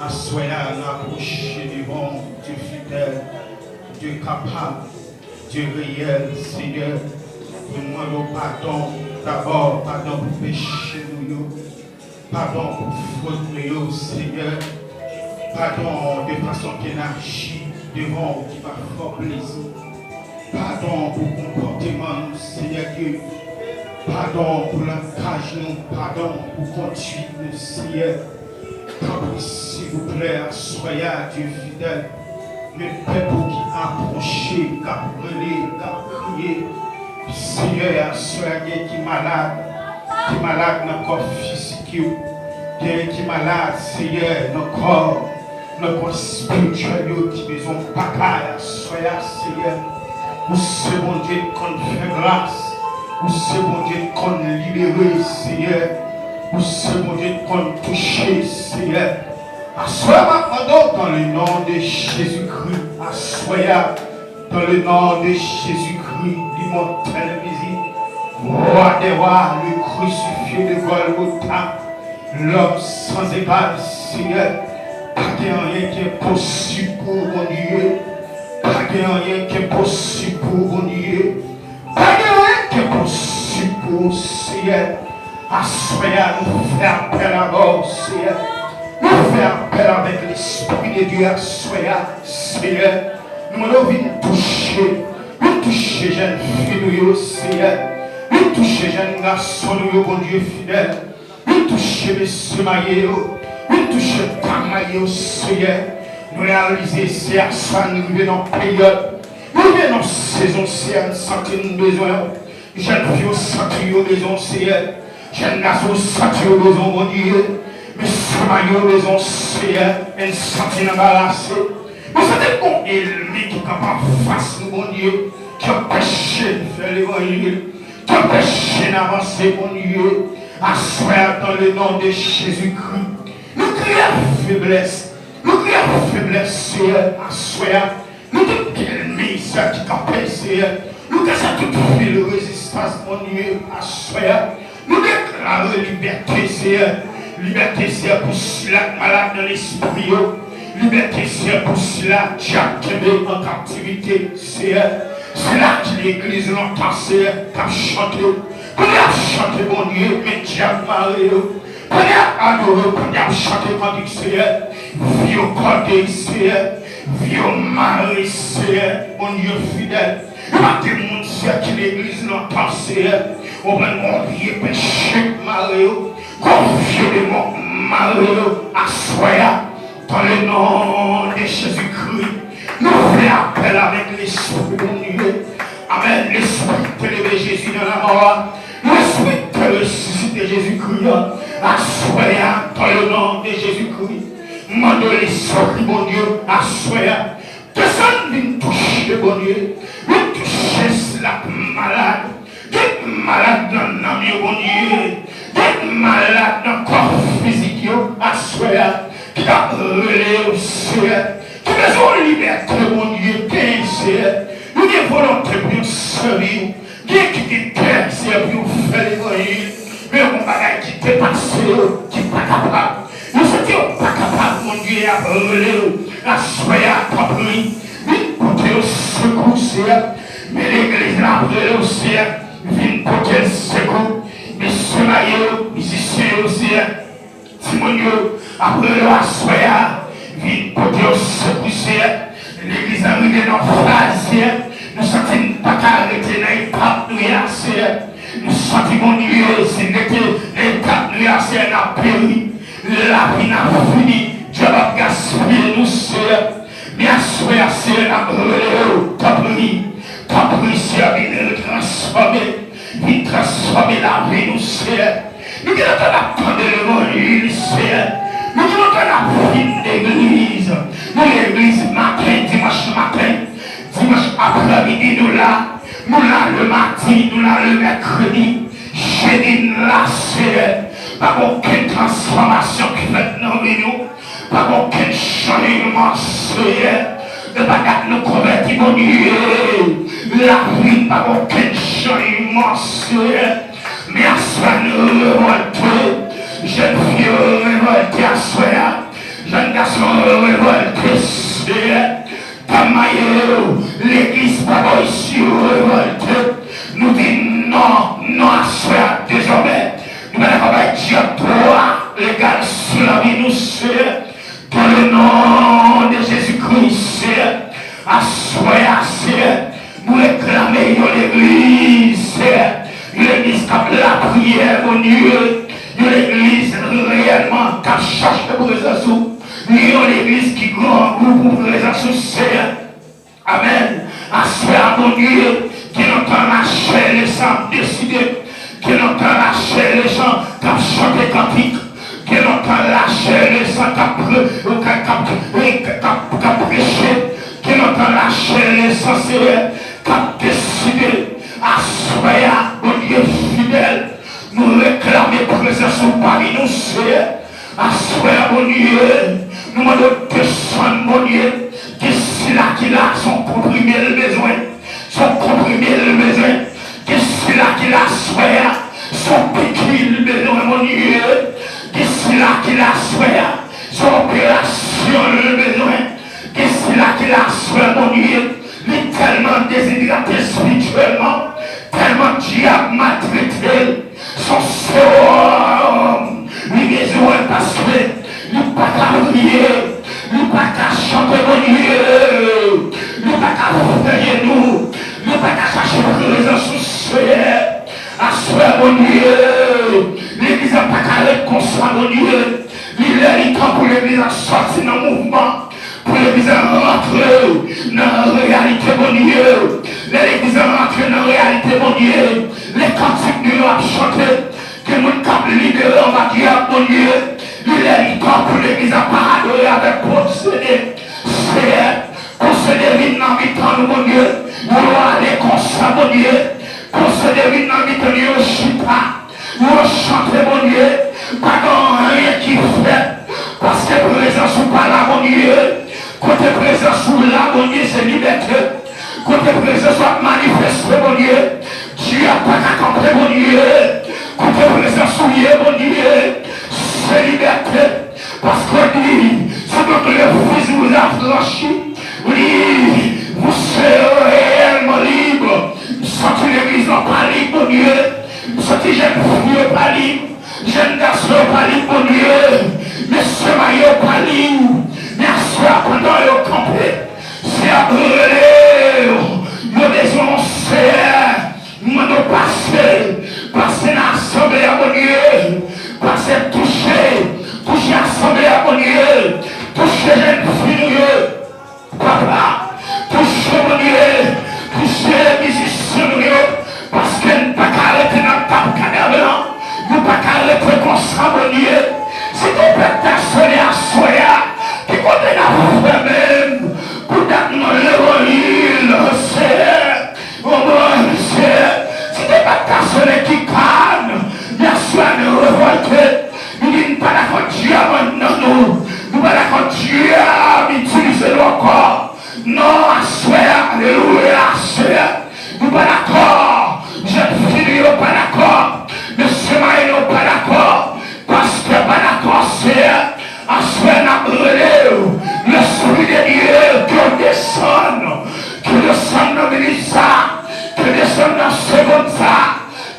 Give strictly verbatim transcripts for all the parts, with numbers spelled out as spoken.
Aswè a, n apwoche devan w, Dye fidèl, Dye kapab, Dye reyèl, Senyè, pou n mande w padon, dabò, padon pou peche nou yo, padon pou fot nou yo, Senyè, padon de fason ke n aji devan w ki pa fè w plezi. Padon pou konpòteman nou, Senyè Dye. Padon pou langaj nou, padon pou kondwit nou, Senyè. Tanpri, silvouplè, aswè a, Dye fidèl, men pèp ou ki apwoche, k ap rele, k ap kriye. Senyè, aswè a, gen ki malad, ki malad nan kò fizik yo, gen ki malad, Senyè, nan kò, nan kò espirityèl yo, ki bezwen batay aswè a, Senyè. Ou se Bondye k konn fè gras. Ou se Bondye k konn libere, Senyè. Ou se Bondye k konn touche, Senyè. Aswè a, m ap mande w, dans le nom de Jésus-Christ, aswè a, dans le nom de Jésus-Christ, l'immortel invisible, roi des rois, le crucifié de Golgotha, l'homme sans égal, Senyè, pa gen anyen ki enposib pou ou, Bondye. Pa gen anyen ki enposib pou ou, Bondye. Pa gen anyen ki enposib pou ou, Senyè. Aswè a, nou fè apèl avè w, Senyè. Nou fè apèl avèk Lespri de Dye aswè a, Senyè. Nou mande w vin touche, vin touche jèn fi nou yo, Senyè. Vin touche jèn gason nou yo, Bondye fidèl. Vin touche mesye marye yo. Vin touche fanm marye yo, Senyè. Nou reyalize se aswè a nou rive nan peryòd. Nou rive nan sezon, Senyè, n santi n bezwen w. Jèn fi yo santi yo bezwen w, Senyè. Jèn gason yo santi yo bezwen w, Bondye. Mesye marye yo bezwen w, Senyè. Men n santi n anbarase. Nou santi n gon ènmi ki kanpe anfas nou, Bondye, ki anpeche n fè levanjil, ki anpeche n avanse, Bondye. Aswè a, dans le nom de Jésus-Christ, nou kriye feblès, nou kriye feblès, Senyè, aswè a. Nou tout gen ènmi, Senyè, ki kanpe, Senyè. Nou kase tout fil rezistans, Bondye, aswè a. Nou deklare libète, Senyè. Libète, Senyè, pou sila k malad nan lespri yo. Libète, Senyè, pou sila dyab kenbe an kaptivite, Senyè. Sila ki legliz lontan, Senyè, k ap chante. Pandan y ap chante, Bondye, men dyab mare yo. Pandan y ap adore, pandan y ap chante kantik, Senyè, vye kòde, Senyè, vye mare, Senyè, Bondye fidèl. Yo pa t moun, Senyè, ki legliz lontan, Senyè. Ou konprann, gon vye peche k mare yo, gon vye demon k mare yo. Aswè a, dans le nom de Jésus-Christ, nou fè apèl avèk Lespri Bondye. Amèn. Lespri ki te leve Jezi nan lanmò a, Lespri ki te resisite Jezikri a, aswè a, dans le nom de Jésus-Christ, mande Lespri Bondye, aswè a, desann vin touche, Bondye, vin touche sila k malad, tout malad nan nanm yo, Bondye, tout malad nan kò fizik yo, aswè a, ki t ap rele yo, Senyè, ki bezwen yon libète, Bondye, genyen, Senyè. Nou gen volonte pou nou sèvi w. Gen ki gen kè, Senyè, pou yo fè levanjil, men yo gon bagay ki depase yo, ki pa kapab. Yo santi yo pa kapab, Bondye, y ap rele yo. Aswè a, tanpri, vin pote yo sekou, Senyè. Men legliz la ap rele yo, Senyè, vin pote l sekou. Mesye marye yo, mizisyen yo, Senyè. Timoun yo ap rele w aswè a, vin pote yo sekou, Senyè. Legliz la rive nan faz, Senyè. Nou santi n pa ka rete nan etap nou ye a, Senyè. Nou santi, Bondye, si n rete nan etap nou ye a, Senyè, n ap peri. Lavi n ap fini. Dyab ap gaspiye nou, Senyè. Men aswè a, Senyè, n ap rele w, tanpri, tanpri, Senyè, vin retransfòme, vin transfòme lavi nou, Senyè. Nou gen lontan n ap tande levanjil, Senyè. Nou gen lontan n ap vin legliz. Nou legliz maten, dimanch maten, dimanch aprèmidi, nou la. Nou la le madi, nou la le mèkredi. Jedi, n la, Senyè. Pa gen okenn transfòmasyon ki fèt nan vi nou. Pa gen okenn chanjman, Senyè. Depi dat nou konvèti, Bondye, lavi n pa gen okenn chanjman, Senyè. Men aswè a nou revòlte. Jèn fi yo revòlte aswè a. Jèn gason revòlte, Seyè. Dam marye yo, legliz pa bò isi yo revòlte. Nou di non, non aswè a dezòmè. Nou pa dakò bay dyab dwa legal sou lavi nou, Seyè. Dans le nom de Jésus-Christ, Seyè, aswè a, Seyè, nou reklame yon legliz, Seyè, yon legliz k ap lapriyè, Bondye, yon legliz reyèlman k ap chache prezans ou, yon legliz ki grangou pou prezans ou, Seyè. Amèn. Aswè a, Bondye, gen lontan lachè e lesan ap deside. Gen lontan lachè e lesan k ap chante kantik. Gen lontan lachè e lesan k ap pre-, k ap, k ap, k ap, k ap preche. Gen lontan lachè e lesan, Seyè, k ap deside. Aswè a, Bondye fidèl, nou reklame prezans ou pami nou, Seyè. Aswè a, Bondye, nou mande w desann, Bondye. Gen sila ki la, se yon konprime l bezwen. Se yon konprime l bezwen. Gen sila ki la aswè a, se yon piki l bezwen, Bondye. Gen sila ki la aswè a, se yon operasyon l bezwen. Gen sila ki la aswè a, Bondye, li tèlman dezidrate espirityèlman, tèlman dyab maltrete l. Se yon sewòm li bezwen, paske li pa ka priye, li pa ka chante Bondye, li pa ka fè jenou, li pa ka chache prezans ou, Seyè. Aswè, Bondye, legliz la pa ka ret konsa, Bondye. Li lè, li tan pou legliz la sòti nan mouvman. Pou legliz la rantre nan reyalite Bondye. Lè legliz la rantre nan reyalite Bondye, lè kantik nou yo ap chante, gen moun k ap libere anba dyab Bondye. Li lè li tan pou legliz la pa adore avèk posede. Seyè, posede vin nan mitan nou, Bondye. Yo ale konsa, Bondye. Posede vin nan mitan nou, yo chita. Yo chante, Bondye, pa gen anyen ki fèt, paske prezans ou pa la, Bondye. Kote prezans ou la, Bondye, se libète. Kote prezans ou ap manifeste, Bondye, dyab pa ka kanpe, Bondye. Kote prezans ou ye, Bondye, se libète. Paske w di, c'est donc le Fils vous affranchit. Ou di, vous serez réellement libre. M santi legliz lan pa lib, Bondye. M santi jèn fi yo pa lib. Jèn gason yo pa lib, Bondye. Mesye marye yo pa lib. Men aswè a, pandan yo kanpe, se ap rele yo. Yo bezwen w, Seyè. M mande w pase, pase nan asanble a, Bondye. Pase touche, touche asanble a, Bondye. Touche jèn fi nou yo. Papa, touche, Bondye, touche mizisyen nou yo, paske n pa ka rete nan tap kadav lan, nou pa ka rete konsa, Bondye. Si te pèp ta sone aswè a, ki kote n ap fè menm pou dat nou levanjil, Seyè? O Bondye, si te pèp ta sone ki kann, men aswè a nou revòlte, nou di n pa dakò dyab anndan nou, nou pa dakò dyab itilize nou ankò. Non, aswè a, alelouya, Seyè, nou pa dakò. Jèn fi nou yo pa dakò. Mesye marye yo pa dakò. Pastè pa dakò, Seyè. Aswè a n ap rele w. Lespri de Dye, ke w desann. Ke w desann nan minit sa. Ke w desann nan segonn sa.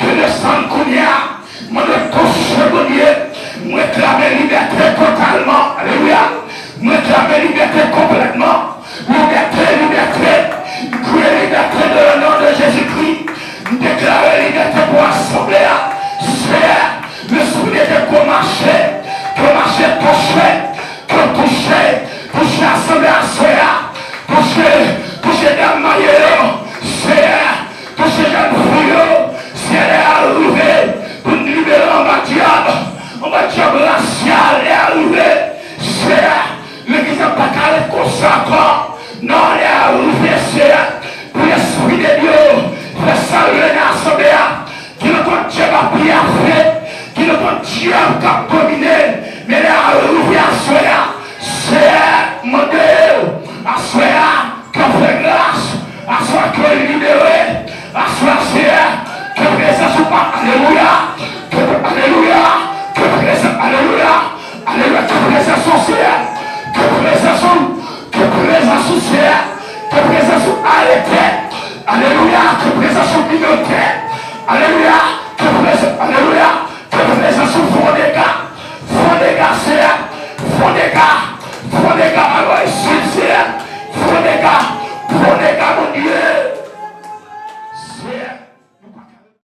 Ke w desann kounye a. Mwen dwe touche Bondye. Mwen reklame libète totalman. Alelouya. Mwen reklame libète konplètman. Libète, libète. M kriye libète dans le nom de Jésus-Christ. M deklare libète pou asanble a. Seyè, Lespri de Dye, ke w mache. Ke w mache touche. Ke w touche. Touche asanble a, Seyè. Touche, touche dam marye yo. Seyè, touche jèn fi yo, Seyè, lè a rive pou n libere anba dyab, anba dyab rasyal, lè a rive, Seyè, legliz la pa ka ret konsa ankò. Non, lè a rive, Seyè, pou Lespri de Dye fè sa l vle nan asanble a. Gen lontan dyab ap piyafe, gen lontan dyab k ap domine, men lè a rive aswè a, Seyè, mande w, aswè a, ke w fè gras, aswè a ke w libere, aswè a, Seyè, ke prezans ou pa, alelouya, ke, alelouya, ke prezans, alelouya, alelouya, ke prezans ou, Seyè, ke Ke prezans ou, ke prezans ou Seyè, ke prezans ou arete. Alelouya, ke prezans ou vin antre. Alelouya, ke prezans, alelouya,